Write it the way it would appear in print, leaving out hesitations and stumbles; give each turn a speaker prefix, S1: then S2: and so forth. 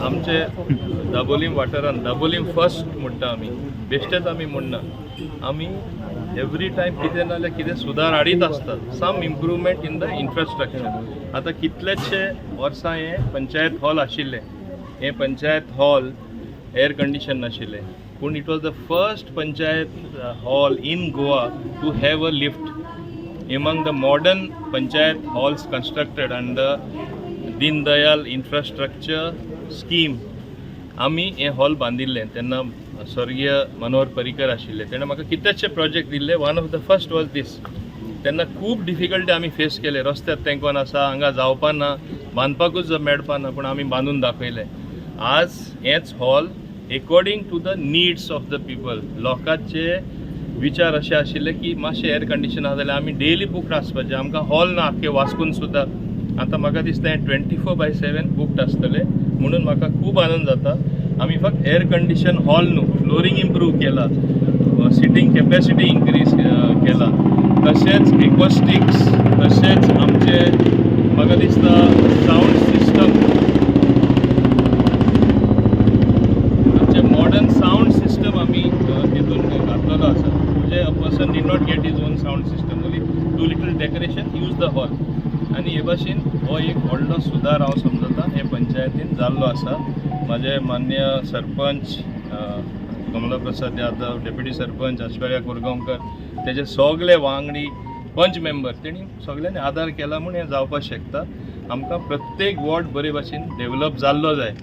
S1: आमचे दाबोलीम वाठारान दाबोलीम फर्स्ट म्हणटा आमी. बेश्टेच आमी म्हणना. आमी एवरी टायम कितें ना जाल्यार कितें सुदार हाडीत आसतात, some improvement in the infrastructure. आतां कितलेशे वर्सां हें पंचायत हॉल आशिल्लें. हें पंचायत हॉल एअर कंडिशन नाशिल्लें, पूण it was the first panchayat hall in Goa to have a lift among the modern panchayat halls constructed under Deen Dayal Infrastructure Scheme. आमी हें हॉल बांदिल्लें तेन्ना स्वर्गीय मनोहर पर्रीकर आशिल्ले. तेणें म्हाका कितलेशे प्रोजेक्ट दिल्ले. One of the first was this. तेन्ना खूब डिफिकल्टी आमी फेस केले. रस्त्यार तेंकोन आसा, हांगा जावपा ना, बांदपाकूच मेळपा ना, पूण आमी बांदून दाखयलें. आज हेंच hall according to the needs of the people, लोकांचे विचार अशे आशिल्ले की मातशें एअर कंडिशन आसा जाल्यार आमी डेली बुक्ड आसपाचें, आमकां हॉल ना आख्खे वास्कोन सुद्दां. आतां म्हाका दिसता हें 24/7 बुक्ड आसतलें म्हणून म्हाका खूब आनंद जाता. आमी फक्त एअर कंडिशन हॉल न्हू, फ्लोरींग इम्प्रूव केला, सिटींग कॅपॅसिटी इन्क्रीज केला, तशेंच एकॉस्टिक्स, तशेंच आमचे म्हाका दिसता सावंड सिस्टम, आमचे मॉडर्न सावंड सिस्टम आमी तितून घातलेलो आसा. म्हणजे a person need not get his own sound system, only do little decoration, use the hall. आनी हे भाशेन हो एक व्हडलो सुदार हांव समजता हे पंचायतीन जाल्लो आसा. म्हाजे मान्य सरपंच कमला प्रसाद यादव, डेप्युटी सरपंच ऐश्वर्या कोरगांवकर, तेजे सगळे वांगडी, पंच मेंबर, तेणी सगळ्यांनी आदार केला म्हूण हें जावपाक शकता. आमकां प्रत्येक वॉर्ड बरे भाशेन डेवलप जाल्लो जाय.